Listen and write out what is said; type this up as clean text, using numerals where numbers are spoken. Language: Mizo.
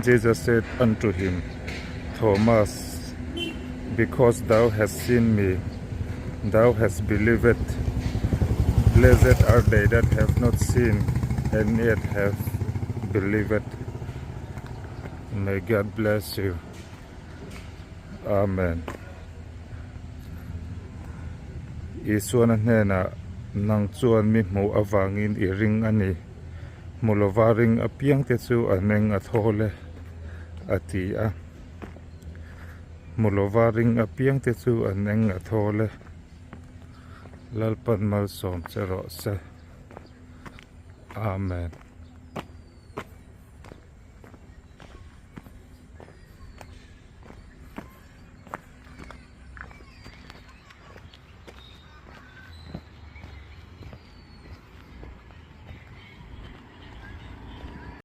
Jesus said unto him, Thomas, because thou hast seen me, thou hast believed. Blessed are they that have not seen and yet have believed. May God bless you. Amen. Isuan a hnenah, Nang chuan mi hmuh avangin i ring a ni. Hmu lova ring apiangte chu an eng a thawl e, a ti a. Hmu lova ring apiangte chu an eng a thawl e. Lalpan malsawm che rawh se. Amen.